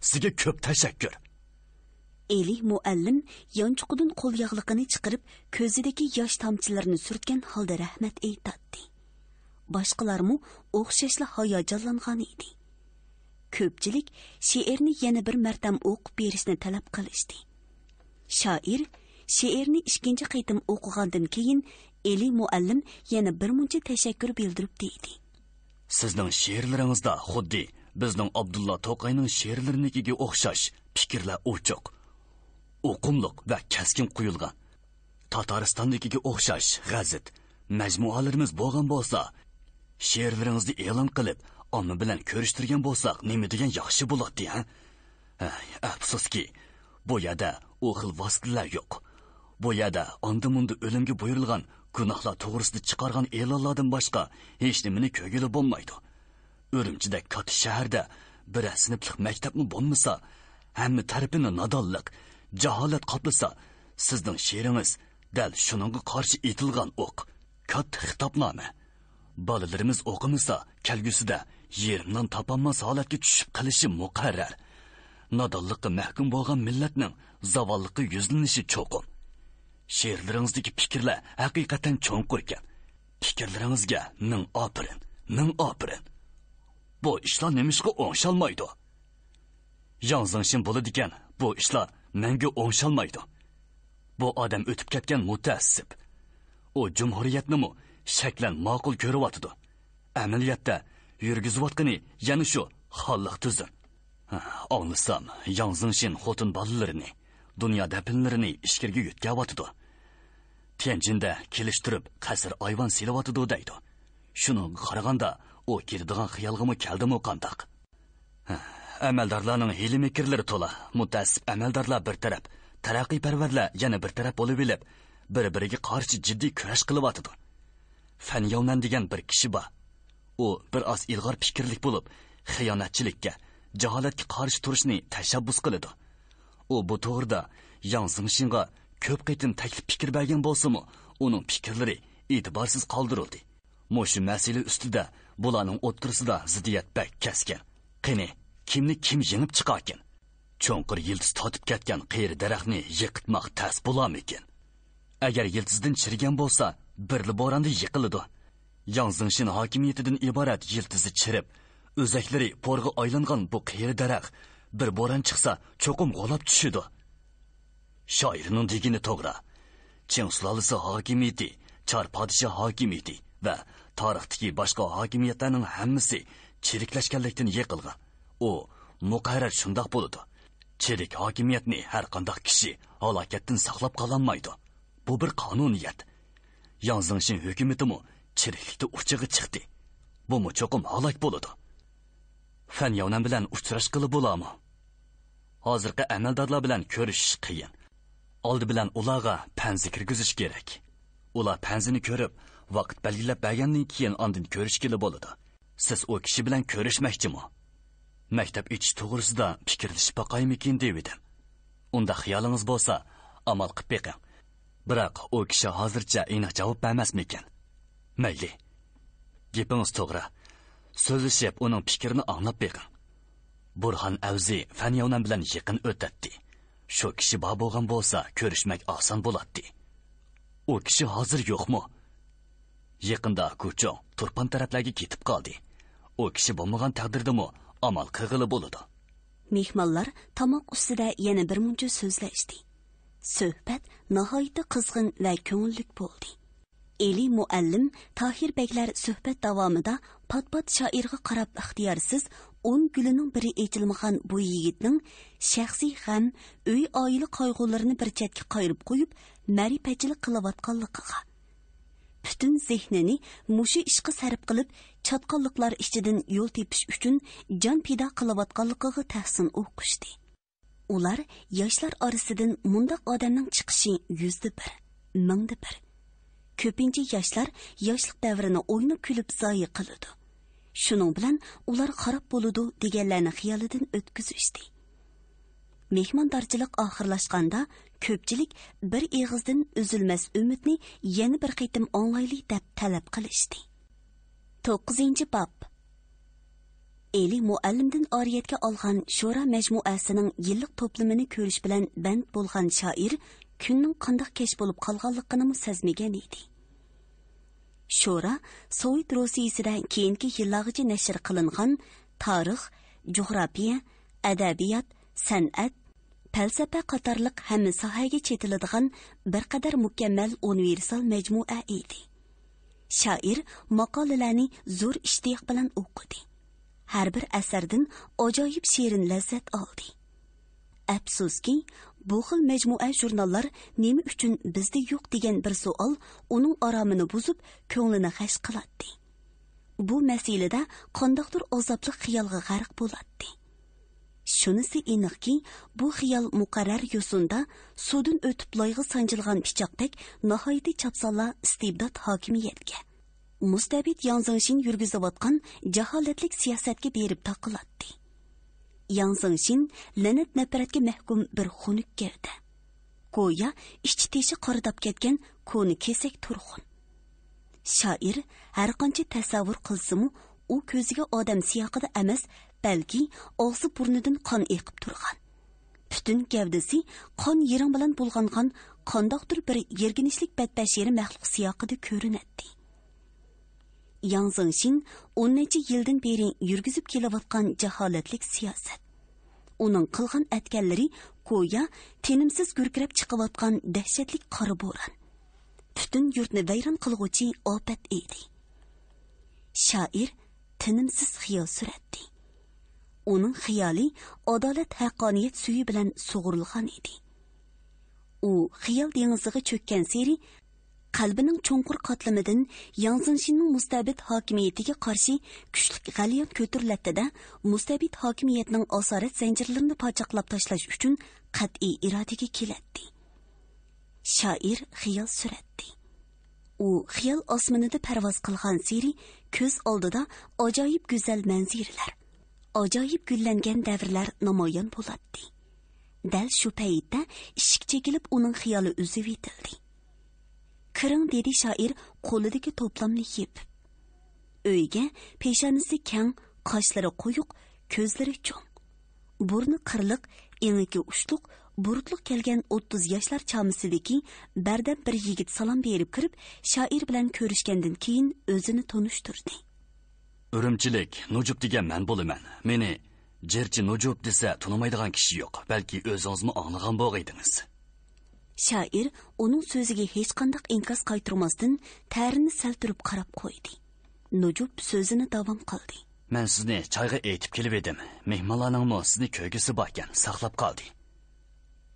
سىزگە كۆپ تەشەككۈر. ئېلى مۇئەللىم يانچۇقىدىن قول ياغلىقىنى چىقىرىپ، كۆزىدىكى ياش تامچىلىرىنى سۈرتكەن ھالدا رەھمەت ئېيتاتتى. باشقىلارمۇ ئوخشاشلا ھاياجانلانغان ئىدى. كۆپچىلىك شېئىرنى يەنە بىر مەرتەم ئوقۇپ بېرىشنى تەلەپ قىلىشتى. شائىر شېئىرنى ئىككىنچى قېتىم ئوقۇغاندىن كېيىن، ئېلى مۇئەللىم يەنە بىر مۇنچە تەشەككۈر بىلدۈرۈپ دېدى. سىزنىڭ شېئىرلىرىڭىزدا خۇددى بىزنىڭ ئابدۇللا توقاينىڭ شېئىرلىرىنىڭكىگە ئوخشاش پىكىرلەر ئوچۇق، ئۇقۇملۇق ۋە كەسكىن قويۇلغان. تاتارىستاندىكىگە ئوخشاش غەزىت، مەجمۇئالىرىمىز بولغان بولسا، شېئىرلىرىڭىزنى ئېلان قىلىپ، ئامما بىلەن كۆرۈشتۈرگەن بولساق، نېمە دېگەن ياخشى بولاتتى، ھە؟ ھەي، ئەپسۇسكى، بۇ يەردە ئۇ خىل ۋاسىتىلەر يوق. بۇ يەردە ئاندا-مۇندا ئۆلۈمگە بۇيرۇلغان گۇناھلار توغرىسىدا چىقارغان ئېلانلاردىن باشقا ھېچنېمىنى كۆرگىلى بولمايدۇ. ئۈرۈمچىدەك كاتتا شەھەردە بىرەر سىنىپلىق مەكتەپمۇ بولمىسا، ھەممە تەرىپىنى نادانلىق، جاھالەت قاپلىسا، سىزنىڭ شېئىرىڭىز دەل شۇنىڭغا قارشى ئېتىلغان ئوق، كاتتا خىتابنامە. بالىلىرىمىز ئوقۇمىسا، كەلگۈسىدە يېرىم نان تاپالماس ھالەتكە چۈشۈپ قېلىشى مۇقەررەر. نادانلىققا مەھكۇم بولغان مىللەتنىڭ زاۋاللىققا يۈزلىنىشى چوقۇم. شېئىرلىرىڭىزدىكى پىكىرلەر ھەقىقەتەن چوڭقۇركەن. پىكىرلىرىڭىزگە مىڭ ئاپىرىن، مىڭ ئاپىرىن. بۇ ئىشلار نېمىشقا ئوڭشالمايدۇ؟ ياڭ زېڭشىن بولىدىكەن، بۇ ئىشلار مەڭگۈ ئوڭشالمايدۇ. بۇ ئادەم ئۆتۈپ كەتكەن مۇتەئەسسىپ. ئۇ جۇمھۇرىيەتنىمۇ شەكلەن ماقۇل كۆرۈۋاتىدۇ. ئەمەلىيەتتە يۈرگۈزۈۋاتقىنى يەنە شۇ خانلىق تۈزۈم. ئاڭلىسام، ياڭ زېڭشىن خوتۇن بالىلىرىنى، دۇنيا دەپنىلىرىنى ئىچكىرىگە يۆتكەۋاتىدۇ. تيەنجىندە كېلىشتۈرۈپ قەسىر ئايۋان سېلىۋاتىدۇ دەيدۇ. شۇنىڭغا قارىغاندا، ئۇ كېتىدىغان خىيالغىمۇ كەلدىمۇ قانداق؟ ئەمەلدارلارنىڭ ھىيلە-مىكىرلىرى تولا. مۇتەئەسسىپ ئەمەلدارلار بىر تەرەپ، تەرەققىيپەرۋەرلەر يەنە بىر تەرەپ بولۇۋېلىپ، بىر-بىرىگە قارشى جىددىي كۈرەش قىلىۋاتىدۇ. فەن ياۋنەن دېگەن بىر كىشى بار. ئۇ بىر ئاز ئىلغار پىكىرلىك بولۇپ، خىيانەتچىلىككە، جاھالەتكە قارشى تۇرۇشنى تەشەببۇس قىلىدۇ. ئۇ بۇ توغرىدا ياڭ زېڭشىنغا كۆپ قېتىم تەكلىپ پىكىر بەرگەن بولسىمۇ، ئۇنىڭ پىكىرلىرى ئېتىبارسىز قالدۇرۇلدى. مۇشۇ مەسىلە ئۈستىدە بۇلارنىڭ ئوتتۇرىسىدا زىددىيەت بەك كەسكىن. قېنى، كىمنى كىم يېڭىپ چىقاركىن؟ چوڭقۇر يىلتىز تارتىپ كەتكەن قېرى دەرەخنى يىقىتماق تەس بولارمىكىن؟ ئەگەر يىلتىزدىن چىرىگەن بولسا، بىرلا بوراندا يىقىلىدۇ. ياڭ زېڭشىن ھاكىمىيىتىدىن ئىبارەت يىلتىزى چىرىپ، ئۆزەكلىرى پورغا ئايلانغان بۇ قېرى دەرەخ بىر بوران چىقسا، چوقۇم غۇلاپ چۈشىدۇ. شائىرنىڭ دېگىنى توغرا. چىڭ سۇلالىسى ھاكىمىيىتى، چار پادىشاھ ھاكىمىيىتى ۋە تارىختىكى باشقا ھاكىمىيەتلەرنىڭ ھەممىسى چىرىكلەشكەنلىكتىن يىقىلغان. ئۇ مۇقەررەر شۇنداق بولىدۇ. چىرىك ھاكىمىيەتنى ھەر قانداق كىشى ھالاكەتتىن ساقلاپ قالالمايدۇ. بۇ بىر قانۇنىيەت. ياڭ زېڭشىن ھۆكۈمىتىمۇ چىرىكلىكتە ئۇچىغا چىقتى. بۇمۇ چوقۇم ھالاك بولىدۇ. فەن ياۋنەن بىلەن ئۇچراشقىلى بولامۇ؟ ھازىرقى ئەمەلدارلار بىلەن كۆرۈشۈش قىيىن. ئالدى بىلەن ئۇلارغا پەنزە كىرگۈزۈش كېرەك. ئۇلار پەنزىنى كۆرۈپ، ۋاقىت بەلگىلەپ بەرگەندىن كېيىن ئاندىن كۆرۈشكىلى بولىدۇ. سىز ئۇ كىشى بىلەن كۆرۈشمەكچىمۇ؟ مەكتەپ ئېچىش توغرىسىدا پىكىرلىشىپ باقايمىكىن دېۋىدىم. ئۇنداق خىيالىڭىز بولسا، ئامال قىپ بېقىڭ. بىراق ئۇ كىشى ھازىرچە ئېنىق جاۋاب بەرمەسمىكىن؟ مەيلى. گېپىڭىز توغرا. سۆزلىشىپ ئۇنىڭ پىكرىنى ئاڭلاپ بېقىڭ. بۇرھان ئەۋزى فەن ياۋنەن بىلەن يېقىن ئۆتەتتى. شۇ كىشى بار بولغان بولسا كۆرۈشمەك ئاسان بولاتتى. ئۇ كىشى ھازىر يوقمۇ؟ يېقىندا گۇچۇڭ، تۇرپان تەرەپلەرگە كېتىپ قالدى. ئۇ كىشى بولمىغان تەقدىردىمۇ ئامال قىلغىلى بولىدۇ. مېھمانلار تاماق ئۈستىدە يەنە بىر مۇنچە سۆزلەشتى. سۆھبەت ناھايىتى قىزغىن ۋە كۆڭۈللۈك بولدى. ئېلى مۇئەللىم تاھىر بەگلەر سۆھبەت داۋامىدا پات-پات شائىرغا قاراپ ئىختىيارسىز ئون گۈلىنىڭ بىرى ئېچىلمىغان بۇ يىگىتنىڭ شەخسىي غەم، ئۆي-ئائىلە قايغۇلىرىنى بىر چەتكە قايرىپ قويۇپ، مەرىپەتچىلىك قىلىۋاتقانلىقىغا، پۈتۈن زېھنىنى مۇشۇ ئىشقا سەرپ قىلىپ، چاتقاللىقلار ئىچىدىن يول تېپىش ئۈچۈن جان پىدا قىلىۋاتقانلىقىغا تەھسىن ئوقۇشتى. ئۇلار ياشلار ئارىسىدىن مۇنداق ئادەمنىڭ چىقىشى يۈزدە بىر، مىڭدا بىر. كۆپىنچە ياشلار ياشلىق دەۋرىنى ئويناپ كۈلۈپ زايە قىلىدۇ. شۇنىڭ بىلەن ئۇلار خاراب بولىدۇ دېگەنلەرنى خىيالىدىن ئۆتكۈزۈشتى. مېھماندارچىلىق ئاخىرلاشقاندا، كۆپچىلىك بىر ئېغىزدىن ئۈزۈلمەس ئۈمىدنى يەنە بىر قېتىم ئاڭلايلى دەپ تەلەپ قىلىشتى. توققۇزىنچى باب. ئېلى مۇئەللىمدىن ئارىيەتكە ئالغان شورا مەجمۇئەسىنىڭ يىللىق توپلىمىنى كۆرۈش بىلەن بەند بولغان شائىر كۈننىڭ قانداق كەچ بولۇپ قالغانلىقىنىمۇ سەزمىگەن ئىدى. شورا سوۋېت روسىيىسىدە كېيىنكى يىللارغىچە نەشر قىلىنغان تارىخ، جۇغراپىيە، ئەدەبىيات، سەنئەت، پەلسەپە قاتارلىق ھەممە ساھەگە چېتىلىدىغان بىر قەدەر مۇكەممەل ئۇنىۋېرسال مەجمۇئە ئىدى. شائىر ماقالىلەرنى زور ئىشتىياق بىلەن ئوقۇدى. ھەر بىر ئەسەردىن ئاجايىپ شېرىن لەززەت ئالدى. ئەپسۇسكى، بۇ خىل مەجمۇئە ژۇرناللار نېمە ئۈچۈن بىزدە يوق دېگەن بىر سوئال ئۇنىڭ ئارامىنى بۇزۇپ، كۆڭلىنى غەش قىلاتتى. بۇ مەسىلىدە قانداقتۇر ئازابلىق خىيالغا غەرق بولاتتى. شۇنىسى ئېنىقكى، بۇ خىيال مۇقەررەر يوسۇندا سۇدىن ئۆتۈپ لايغا سانجىلغان پىچاقتەك ناھايىتى چاپسانلا ئىستىبدات ھاكىمىيەتكە، مۇستەبىت ياڭ زېڭشىن يۈرگۈزۈۋاتقان جاھالەتلىك سىياسەتكە بېرىپ تاقىلاتتى. ياڭ زېڭشىن لەنەت-نەپرەتكە مەھكۇم بىر خۇنۈك گەۋدە. گويا ئىچ-تېشى قارىداپ كەتكەن كونا كېسەك تۇرغۇن. شائىر ھەرقانچە تەسەۋۋۇر قىلسىمۇ، ئۇ كۆزىگە ئادەم سىياقىدا ئەمەس، بەلكى ئاغزى-بۇرنىدىن قان ئېقىپ تۇرغان، پۈتۈن گەۋدىسى قان يىرىڭ بىلەن بۇلغانغان قانداقتۇر بىر يىرگىنچلىك بەتبەشىرە مەخلۇق سىياقىدا كۆرۈنەتتى. ياڭ زېڭشىن ئون نەچچە يىلدىن بېرى يۈرگۈزۈپ كېلىۋاتقان جاھالەتلىك سىياسەت. ئۇنىڭ قىلغان ئەتكەنلىرى گويا تىنىمسىز گۈركىرەپ چىقىۋاتقان دەھشەتلىك قارا بوران. پۈتۈن يۇرتنى ۋەيران قىلغۇچى ئاپەت ئىدى. شائىر تىنىمسىز خىيال سۈرەتتى. ئۇنىڭ خىيالى ئادالەت، ھەققانىيەت سۈيى بىلەن سۇغۇرۇلغان ئىدى. ئۇ خىيال دېڭىزىغا چۆككەنسېرى، قەلبىنىڭ چوڭقۇر قاتلىمىدىن ياڭ زېڭشىننىڭ مۇستەبىت ھاكىمىيىتىگە قارشى كۈچلۈك غەليان كۆتۈرۈلەتتى-دە، مۇستەبىت ھاكىمىيەتنىڭ ئاسارەت زەنجىرلىرىنى پاچاقلاپ تاشلاش ئۈچۈن قەتئىي ئىرادىگە كېلەتتى. شائىر خىيال سۈرەتتى. ئۇ خىيال ئاسمىنىدا پەرۋاز قىلغانسېرى كۆز ئالدىدا ئاجايىپ گۈزەل مەنزىرىلەر، ئاجايىپ گۈللەنگەن دەۋرلەر نامايان بولاتتى. دەل شۇ پەيتتە ئىشىك چېكىلىپ، ئۇنىڭ خىيالى ئۈزۈۋېتىلدى. «كىرىڭ!» دېدى شائىر قولىدىكى توپلامنى يېپىپ. ئۆيگە پېشانىسى كەڭ، قاشلىرى قويۇق، كۆزلىرى چوڭ، بۇرنى قىرلىق، ئېڭىكى ئۇچلۇق، بۇرۇتلۇق كەلگەن ئوتتۇز ياشلار چامىسىدىكى بەردەم بىر يىگىت سالام بېرىپ كىرىپ، شائىر بىلەن كۆرۈشكەندىن كېيىن ئۆزىنى تونۇشتۇردى. ئۈرۈمچىلىك نۇجۇپ دېگەن مەن بولىمەن. مېنى جىرچى نۇجۇپ دېسە تونۇمايدىغان كىشى يوق، بەلكى ئۆزىڭىزمۇ ئاڭلىغان بولغىيدىڭىز. شائىر ئۇنىڭ سۆزىگە ھېچقانداق ئىنكاس قايتۇرماستىن، تەرىنى سەل تۈرۈپ قاراپ قويدى. نۇجۇپ سۆزىنى داۋام قىلدى. مەن سىزنى چايغا ئېيتىپ كېلىۋىدىم. مېھمانلارنىڭمۇ سىزنى كۆرگۈسى باركەن، ساقلاپ قالدى.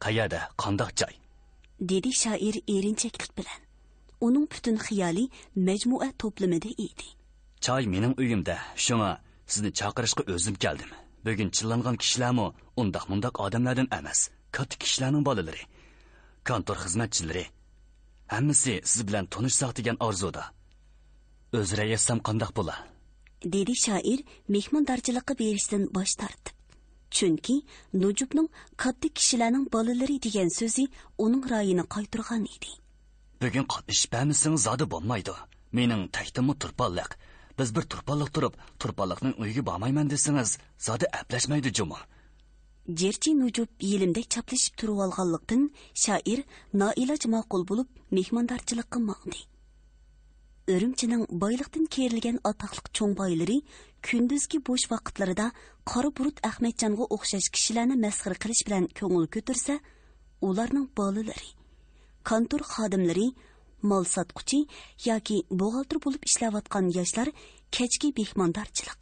قەيەردە، قانداق چاي؟ دېدى شائىر ئېرىنچەكلىك بىلەن. ئۇنىڭ پۈتۈن خىيالى مەجمۇئە توپلىمىدا ئىدى. چاي مېنىڭ ئۆيۈمدە، شۇڭا سىزنى چاقىرىشقا ئۆزۈم كەلدىم. بۈگۈن چىللانغان كىشىلەرمۇ ئۇنداق مۇنداق ئادەملەردىن ئەمەس، كاتتا كىشىلەرنىڭ بالىلىرى. كانتور خىزمەتچىلىرى. ھەممىسى سىز بىلەن تونۇشساق دېگەن ئارزۇدا. ئۆزرە يازسام قانداق بولا؟ دېدى شائىر مېھماندارچىلىققا بېرىشتىن باش تارتىپ. چۈنكى نۇجۇپنىڭ كاتتا كىشىلەرنىڭ بالىلىرى دېگەن سۆزى ئۇنىڭ رايىنى قايتۇرغان ئىدى. بۈگۈن قاتنىشىپ بەرمىسىڭىز زادى بولمايدۇ. مېنىڭ تەختىممۇ تۇرپانلىق. بىز بىر تۇرپانلىق تۇرۇپ، تۇرپانلىقنىڭ ئۆيىگە بارمايمەن دېسىڭىز، زادى ئەپلەشمەيدۇ جۇمۇ. جىرچى نۇجۇپ يېلىمدەك چاپلىشىپ تۇرۇۋالغانلىقتىن، شائىر نائىلاج ماقۇل بولۇپ، مېھماندارچىلىققا ماڭدى. ئۈرۈمچىنىڭ بايلىقتىن كېرىلگەن ئاتاقلىق چوڭ بايلىرى كۈندۈزكى بوش ۋاقىتلىرىدا قارا بۇرۇت ئەخمەتجانغا ئوخشاش كىشىلەرنى مەسخىرە قىلىش بىلەن كۆڭۈل كۆتۈرسە، ئۇلارنىڭ بالىلىرى، كانتور خادىملىرى، مال ساتقۇچى ياكى بوغالتىر بولۇپ ئىشلەۋاتقان ياشلار كەچكى مېھماندارچىلىق،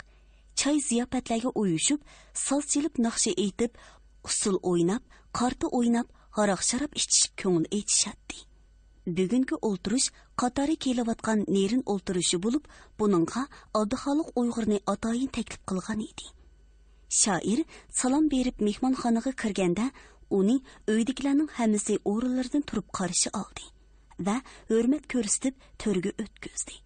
چاي زىياپەتلەرگە ئۇيۇشۇپ، ساز چېلىپ، ناخشا ئېيتىپ، ئۇسسۇل ئويناپ، قارتا ئويناپ، ھاراق-شاراب ئىچىشىپ كۆڭۈل ئېچىشاتتى. بۈگۈنكى ئولتۇرۇش قاتارى كېلىۋاتقان نېرىن ئولتۇرۇشى بولۇپ، بۇنىڭغا ئابدۇخالىق ئۇيغۇرنى ئاتايىن تەكلىپ قىلغان ئىدى. شائىر سالام بېرىپ مېھمانخانىغا كىرگەندە، ئۇنى ئۆيدىكىلەرنىڭ ھەممىسى ئورۇنلىرىدىن تۇرۇپ قارشى ئالدى ۋە ھۆرمەت كۆرسىتىپ تۆرگە ئۆتكۈزدى.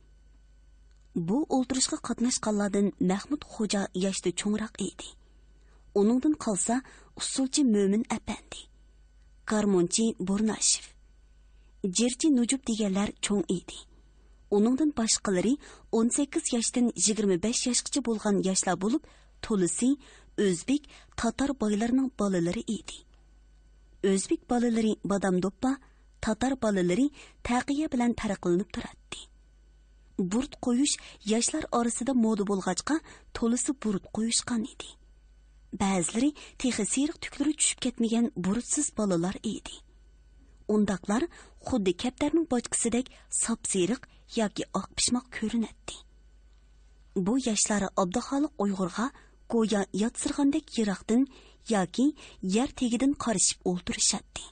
بۇ ئولتۇرۇشقا قاتناشقانلاردىن مەھمۇت خوجا ياشتا چوڭراق ئىدى. ئۇنىڭدىن قالسا ئۇسسۇلچى مۆمىن ئەپەندى، گارمونچى بۇرناشېف، جىرچى نۇجۇپ دېگەنلەر چوڭ ئىدى. ئۇنىڭدىن باشقىلىرى ئون سەككىز ياشتىن يىگىرمە بەش ياشقىچە بولغان ياشلار بولۇپ، تولىسى ئۆزبېك، تاتار بايلىرىنىڭ بالىلىرى ئىدى. ئۆزبېك بالىلىرى بادام دوپپا، تاتار بالىلىرى تەقىيە بىلەن پەرقلىنىپ تۇراتتى. بۇرۇت قويۇش ياشلار ئارىسىدا مودا بولغاچقا، تولىسى بۇرۇت قويۇشقان ئىدى. بەزىلىرى تېخى سېرىق تۈكلىرى چۈشۈپ كەتمىگەن بۇرۇتسىز بالىلار ئىدى. ئۇنداقلار خۇددى كەپتەرنىڭ باچكىسىدەك ساپسېرىق ياكى ئاق پىشماق كۆرۈنەتتى. بۇ ياشلار ئابدۇخالىق ئۇيغۇرغا گويا ياتسىرىغاندەك يىراقتىن ياكى يەر تېگىدىن قارىشىپ ئولتۇرۇشاتتى.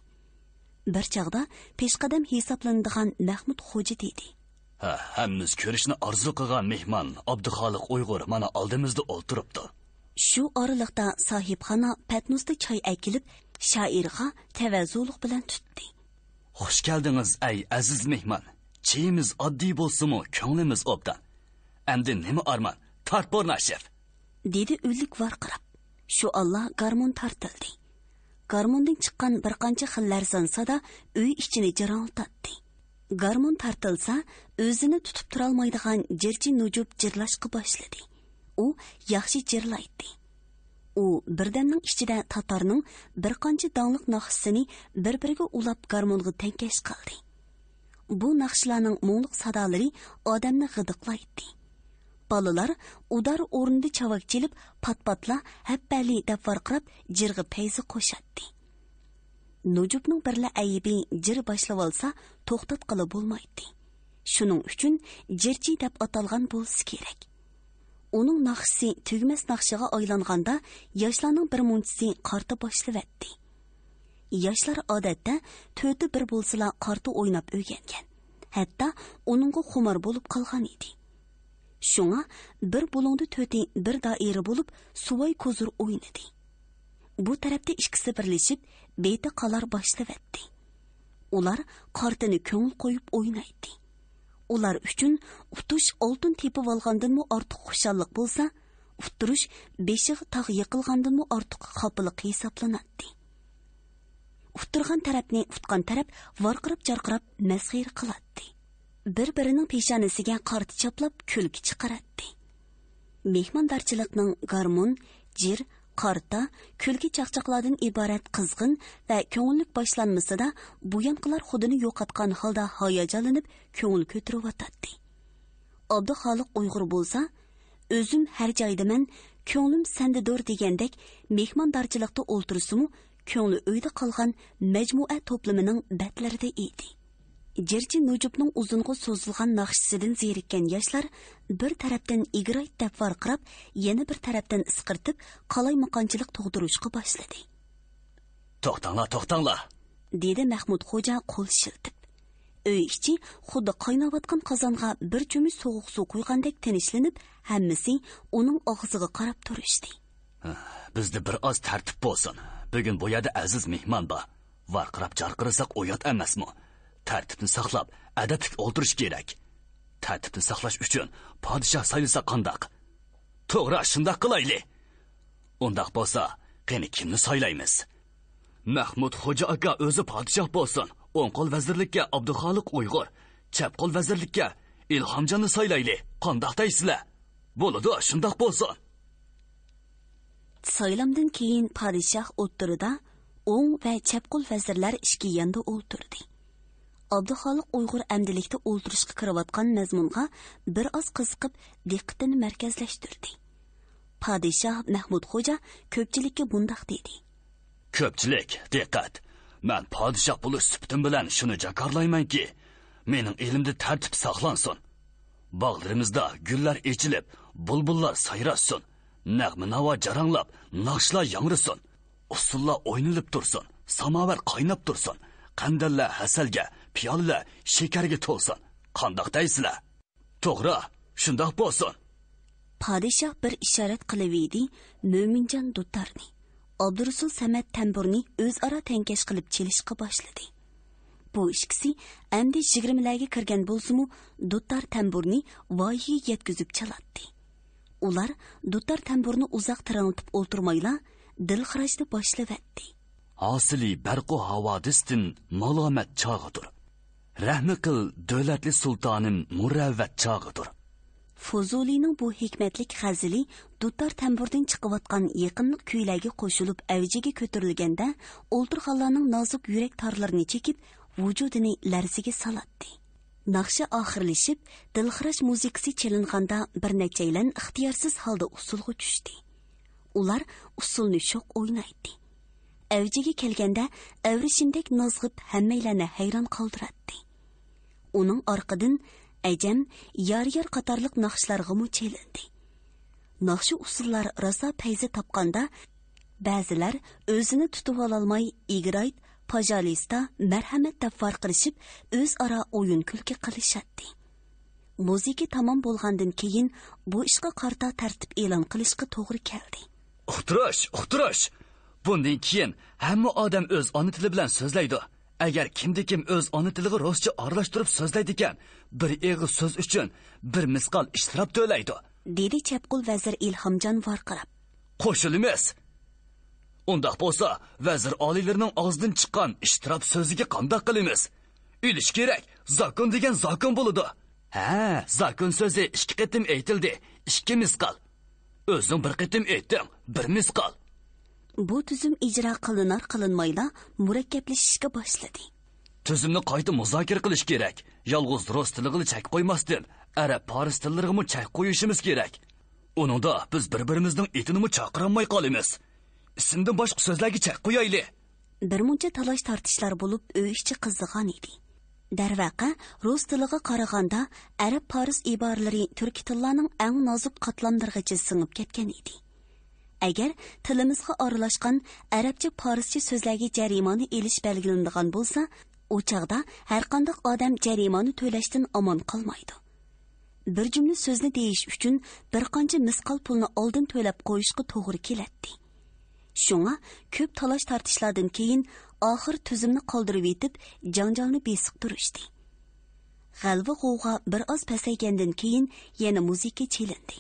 بىر چاغدا پېشقەدەم ھېسابلىنىدىغان مەھمۇت خوجا دېدى. ھە، ھەممىمىز كۆرۈشنى ئارزۇ قىلغان مېھمان ئابدۇخالىق ئۇيغۇر مانا ئالدىمىزدا ئولتۇرۇپتۇ. شۇ ئارىلىقتا ساھىبخانا پەتنۇستا چاي ئەكېلىپ، شائىرغا تەۋەزۇلۇق بىلەن تۇتتى. خۇش كەلدىڭىز، ئەي ئەزىز مېھمان! چېيىمىز ئاددىي بولسىمۇ، كۆڭلىمىز ئوبدان. ئەمدى نېمە ئارمان؟ تارت بۇرناشېف! دېدى ئۈنلۈك ۋارقىراپ. شۇ ئاللا گارمون تارتىلدى. گارموندىن چىققان بىر قانچە خىل لەرزان سادا ئۆي ئىچىنى جاراڭلىتاتتى. گارمون تارتىلسا، ئۆزىنى تۇتۇپ تۇرالمايدىغان جىرچى نۇجۇپ جىرلاشقا باشلىدى. ئۇ ياخشى جىرلايتتى. ئۇ بىردەمنىڭ ئىچىدە تاتارنىڭ بىر قانچە داڭلىق ناخشىسىنى بىر-بىرىگە ئۇلاپ گارمونغا تەڭكەش قىلدى. بۇ ناخشىلارنىڭ مۇڭلۇق سادالىرى ئادەمنى غىدىقلايتتى. بالىلار ئۇدار ئورنىدا چاۋاك چېلىپ، پات-پاتلا، ھەپپەلى دەپ ۋارقىراپ، جىرغا پەيزى قوشاتتى. نۇجۇپنىڭ بىرلا ئەيىبى، جىر باشلىۋالسا توختاتقىلى بولمايتتى. شۇنىڭ ئۈچۈن جىرچى دەپ ئاتالغان بولسا كېرەك. ئۇنىڭ ناخشىسى تۈگىمەس ناخشىغا ئايلانغاندا، ياشلارنىڭ بىر مۇنچىسى قارتا باشلىۋەتتى. ياشلار ئادەتتە تۆتى بىر بولسىلا قارتا ئويناپ ئۆگەنگەن، ھەتتا ئۇنىڭغا خۇمار بولۇپ قالغان ئىدى. شۇڭا بىر بۇلۇڭدا تۆتى بىر دائىرە بولۇپ، سۇۋاي كوزۇر ئوينىدى. بۇ تەرەپتە ئىككىسى بىرلىشىپ، بېتى قالار باشلىۋەتتى. ئۇلار قارتىنى كۆڭۈل قويۇپ ئوينايتتى. ئۇلار ئۈچۈن ئۇتۇش ئالتۇن تېپىۋالغاندىنمۇ ئارتۇق خۇشاللىق بولسا، ئۇتتۇرۇش بېشىغا تاغ يېقىلغاندىنمۇ ئارتۇق خاپىلىق ھېسابلىناتتى. ئۇتتۇرغان تەرەپنى ئۇتقان تەرەپ ۋارقىراپ-جارقىراپ مەسخىرە قىلاتتى. بىر-بىرىنىڭ پېشانىسىگە قارتا چاپلاپ كۈلكە چىقىراتتى. مېھماندارچىلىقنىڭ گارمون، جىر، قارتا، كۈلكە-چاقچاقلاردىن ئىبارەت قىزغىن ۋە كۆڭۈللۈك باشلانمىسىدا بۇيانقىلار خۇدىنى يوقاتقان ھالدا ھاياجانلىنىپ كۆڭۈل كۆتۈرۈۋاتاتتى. ئابدۇخالىق ئۇيغۇر بولسا، «ئۆزۈم ھەر جايدىمەن، كۆڭلۈم سەندىدۇر» دېگەندەك، مېھماندارچىلىقتا ئولتۇرسىمۇ، كۆڭلى ئۆيدە قالغان مەجمۇئە توپلىمىنىڭ بەتلىرىدە ئىدى. جىرچى نۇجۇپنىڭ ئۇزۇنغا سوزۇلغان ناخشىسىدىن زېرىككەن ياشلار بىر تەرەپتىن «ئىگرايت» دەپ ۋارقىراپ، يەنە بىر تەرەپتىن ئىسقىرتىپ، قالايمىقانچىلىق تۇغدۇرۇشقا باشلىدى. «توختاڭلار، توختاڭلار!» دېدى مەھمۇت خوجا قول شىلتىپ. ئۆي ئىچى خۇددى قايناۋاتقان قازانغا بىر چۆمۈچ سوغۇق سۇ قۇيغاندەك تىنچلىنىپ، ھەممىسى ئۇنىڭ ئاغزىغا قاراپ تۇرۇشتى. «بىزدە بىر ئاز تەرتىپ بولسۇن. بۈگۈن بۇ يەردە ئەزىز مېھمان بار. ۋارقىراپ-جارقىرىساق ئۇيات ئەمەسمۇ؟ تەرتىپنى ساقلاپ، ئەدەپلىك ئولتۇرۇش كېرەك. تەرتىپنى ساقلاش ئۈچۈن پادىشاھ سايلىساق قانداق؟» «توغرا، شۇنداق قىلايلى.» «ئۇنداق بولسا، قېنى، كىمنى سايلايمىز؟» «مەھمۇت خوجا ئاكا ئۆزى پادىشاھ بولسۇن. ئوڭ قول ۋەزىرلىككە ئابدۇخالىق ئۇيغۇر، چەپ قول ۋەزىرلىككە ئىلھامجاننى سايلايلى. قانداق دەيسىلەر؟» «بولىدۇ، شۇنداق بولسۇن.» سايلامدىن كېيىن پادىشاھ ئوتتۇرىدا، ئوڭ ۋە چەپ قول ۋەزىرلەر ئىككى ياندا ئولتۇردى. ئابدۇخالىق ئۇيغۇر ئەمدىلىكتە ئولتۇرۇشقا كىرىۋاتقان مەزمۇنغا بىر ئاز قىزىقىپ، دىققىتىنى مەركەزلەشتۈردى. پادىشاھ مەھمۇد خوجا كۆپچىلىككە مۇنداق دېدى: «كۆپچىلىك، دىققەت! مەن پادىشاھ بولۇش سۈپىتىم بىلەن شۇنى جاكارلايمەنكى، مېنىڭ ئېلىمدە تەرتىپ ساقلانسۇن. باغلىرىمىزدا گۈللەر ئېچىلىپ، بۇلبۇللار سايراشسۇن، نەغمە-ناۋا جاراڭلاپ، ناخشىلار ياڭرىسۇن، ئۇسسۇللار ئوينىلىپ تۇرسۇن، ساماۋار قايناپ تۇرسۇن، قەندىللەر ھەسەلگە، پىيالىلەر شېكەرگە تولسۇن. قانداق دەيسىلەر؟» «توغرا، شۇنداق بولسۇن.» پادىشاھ بىر ئىشارەت قىلىۋىدى، مۆمىنجان دۇتارنى، ئابدۇرۇسۇل سەمەت تەمبۇرنى ئۆزئارا تەڭكەش قىلىپ چېلىشقا باشلىدى. بۇ ئىككىسى ئەمدى يىگىرمىلەرگە كىرگەن بولسىمۇ، دۇتار تەمبۇرنى ۋايىگە يەتكۈزۈپ چالاتتى. ئۇلار دۇتار تەمبۇرنى ئۇزاق تىرىڭلىتىپ ئولتۇرمايلا، دىلخىراجنى باشلىۋەتتى. «ھاسىلى بەرقۇ ھاۋادىستىن مالامەت چاغىدۇر. رەھمى قىل، دۆلەتلى سۇلتانىم، مۇرەۋۋەت چاغىدۇر.» فۇزۇلىنىڭ بۇ ھېكمەتلىك غەزىلى دۇتار تەمبۇردىن چىقىۋاتقان يېقىملىق كۈيلەرگە قوشۇلۇپ ئەۋجىگە كۆتۈرۈلگەندە، ئولتۇرغانلارنىڭ نازۇك يۈرەك تارلىرىنى چېكىپ، ۋۇجۇدىنى لەرزىگە سالاتتى. ناخشا ئاخىرلىشىپ، دىلخىراج مۇزىكىسى چېلىنغاندا، بىر نەچچەيلەن ئىختىيارسىز ھالدا ئۇسسۇلغا چۈشتى. ئۇلار ئۇسسۇلنى شوق ئوينايتتى. ئەۋجىگە كەلگەندە، ئەۋرىشىمدەك نازغىپ، ھەممەيلەننى ھەيران قالدۇراتتى. ئۇنىڭ ئارقىدىن ئەجەم، يار-يار قاتارلىق ناخشىلارغىمۇ چېلىندى. ناخشا-ئۇسسۇللار راسا پەيزى تاپقاندا، بەزىلەر ئۆزىنى تۇتۇۋالالماي، ئىگرايت، پاژالىستا، مەرھەمەت دەپ ۋارقىرىشىپ، ئۆزئارا ئويۇن-كۈلكە قىلىشاتتى. مۇزىكا تامام بولغاندىن كېيىن، بۇ ئىشقا قارىتا تەرتىپ ئېلان قىلىشقا توغرا كەلدى. «ئۇقتۇرۇش، ئۇقتۇرۇش! بۇندىن كېيىن ھەممە ئادەم ئۆز ئانا تىلى بىلەن سۆزلەيدۇ. ئەگەر كىمدىكىم ئۆز ئانا تىلىغا رۇسچە ئارىلاشتۇرۇپ سۆزلەيدىكەن، بىر ئېغىز سۆز ئۈچۈن بىر مىسقال ئىشتىراپ تۆلەيدۇ.» دېدى چەپ قول ۋەزىر ئىلھامجان ۋارقىراپ. «قوشۇلىمىز.» «ئۇنداق بولسا، ۋەزىر ئالىيلىرىنىڭ ئاغزىدىن چىققان ئىشتىراپ سۆزىگە قانداق قىلىمىز؟ ئۆلۈش كېرەك، زاكون دېگەن زاكون بولىدۇ.» «ھە، زاكون سۆزى ئىككى قېتىم ئېيتىلدى، ئىككى مىسقال. ئۆزۈڭ بىر قېتىم ئېيتتىڭ، بىر مىسقال.» بۇ تۈزۈم ئىجرا قىلىنار قىلىنمايلا مۇرەككەپلىشىشكە باشلىدى. تۈزۈمنى قايتا مۇزاكىرە قىلىش كېرەك. يالغۇز رۇس تىلىغىلا چەك قويماستىن، ئەرەب، پارس تىللىرىغىمۇ چەك قويۇشىمىز كېرەك. ئۇنىڭدا بىز بىر-بىرىمىزنىڭ ئېتىنىمۇ چاقىرالماي قالىمىز. ئىسىمدىن باشقا سۆزلەرگە چەك قويايلى. بىر مۇنچە تالاش-تارتىشلار بولۇپ، ئۆي ئىچى قىزىغان ئىدى. دەرۋەقە، رۇس تىلىغا قارىغاندا، ئەرەب-پارس ئىبارىلىرى تۈركىي تىللارنىڭ ئەڭ نازۇك قاتلاملىرىغىچە سىڭىپ كەتكەن ئىدى. ئەگەر تىلىمىزغا ئارىلاشقان ئەرەبچە-پارسچە سۆزلەرگە جەرىمانە ئېلىش بەلگىلىنىدىغان بولسا، ئۇ چاغدا ھەرقانداق ئادەم جەرىمانە تۆلەشتىن ئامان قالمايدۇ. بىر جۈملە سۆزنى دېيىش ئۈچۈن بىر قانچە مىسقال پۇلنى ئالدىن تۆلەپ قويۇشقا توغرا كېلەتتى. شۇڭا كۆپ تالاش-تارتىشلاردىن كېيىن، ئاخىر تۈزۈمنى قالدۇرۇۋېتىپ، جاڭجالنى بېسىپ تۇرۇشتى. غەلۋە-غوۋغا بىر ئاز پەسەيگەندىن كېيىن، يەنە مۇزىكا چېلىندى.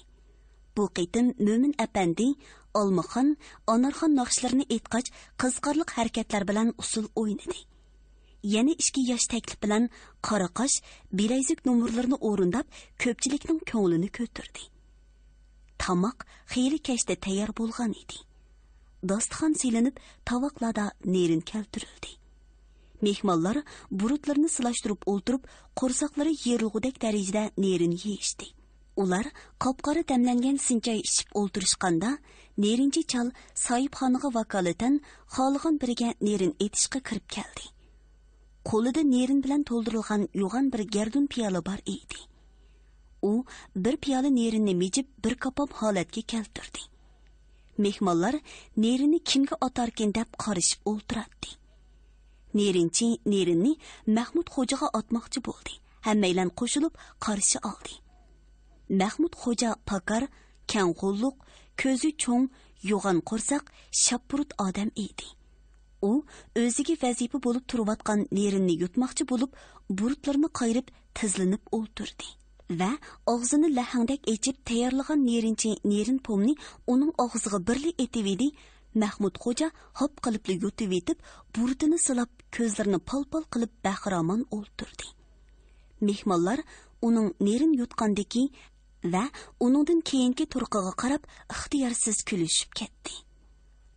بۇ قېتىم مۆمىن ئەپەندى ئالمىخان، ئانارخان ناخشىلىرىنى ئېيتقاچ، قىزىقارلىق ھەرىكەتلەر بىلەن ئۇسسۇل ئوينىدى. يەنە ئىككى ياش تەكلىپ بىلەن قارا قاش، بىلەيزۈك نومۇرلىرىنى ئورۇنداپ، كۆپچىلىكنىڭ كۆڭلىنى كۆتۈردى. تاماق خېلى كەچتە تەييار بولغان ئىدى. داستىخان سېلىنىپ، تاۋاقلاردا نېرىن كەلتۈرۈلدى. مېھمانلار بۇرۇتلىرىنى سىلاشتۇرۇپ ئولتۇرۇپ، قورساقلىرى يېرىلغۇدەك دەرىجىدە نېرىن يېيىشتى. ئۇلار قاپقارا دەملەنگەن سىنچاي ئىچىپ ئولتۇرۇشقاندا، نېرىنچى چال ساھىبخانىغا ۋاكالىتەن خالىغان بىرىگە نېرىن ئېتىشقا كىرىپ كەلدى. قولىدا نېرىن بىلەن تولدۇرۇلغان يوغان بىر گەردۇن پىيالە بار ئىدى. ئۇ بىر پىيالە نېرىننى مىجىپ، بىر كاپام ھالەتكە كەلتۈردى. مېھمانلار نېرىننى كىمگە ئاتاركىن دەپ قارىشىپ ئولتۇراتتى. نېرىنچى نېرىننى مەھمۇت خوجىغا ئاتماقچى بولدى. ھەممەيلەن قوشۇلۇپ قارشى ئالدى. مەھمۇت خوجا پاكار، كەڭ قوللۇق، كۆزى چوڭ، يوغان قورساق، شاپپۇرۇت ئادەم ئىدى. ئۇ ئۆزىگە ۋەزىپە بولۇپ تۇرۇۋاتقان نېرىننى يۇتماقچى بولۇپ، بۇرۇتلىرىنى قايرىپ، تىزلىنىپ ئولتۇردى ۋە ئاغزىنى لەھەڭدەك ئېچىپ تەييارلىغان نېرىنچى نېرىن پومنى ئۇنىڭ ئاغزىغا بىرلا ئېتىۋىدى. مەھمۇت خوجا ھاپ قىلىپلا يۇتۇۋېتىپ، بۇرۇتىنى سىلاپ، كۆزلىرىنى پال-پال قىلىپ بەخىرامان ئولتۇردى. مېھمانلار ئۇنىڭ نېرىن يۇتقاندىكى ۋە ئۇنىڭدىن كېيىنكى تۇرقىغا قاراپ ئىختىيارسىز كۈلۈشۈپ كەتتى.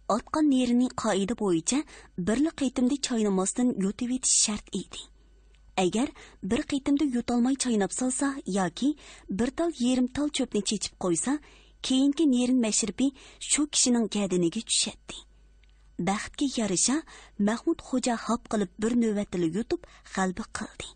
ئاتقان نېرىنى قائىدە بويىچە بىرلا قېتىمدا چاينىماستىن يۇتۇۋېتىش شەرت ئىدى. ئەگەر بىر قېتىمدا يۇتالماي چايناپ سالسا ياكى بىر تال يېرىم تال چۆپنى چېچىپ قويسا، كېيىنكى نېرىن مەشرىپى شۇ كىشىنىڭ گەدىنىگە چۈشەتتى. بەختكە يارىشا، مەھمۇت خوجا ھاپ قىلىپ بىر نۆۋەتتىلا يۇتۇپ، غەلىبە قىلدى.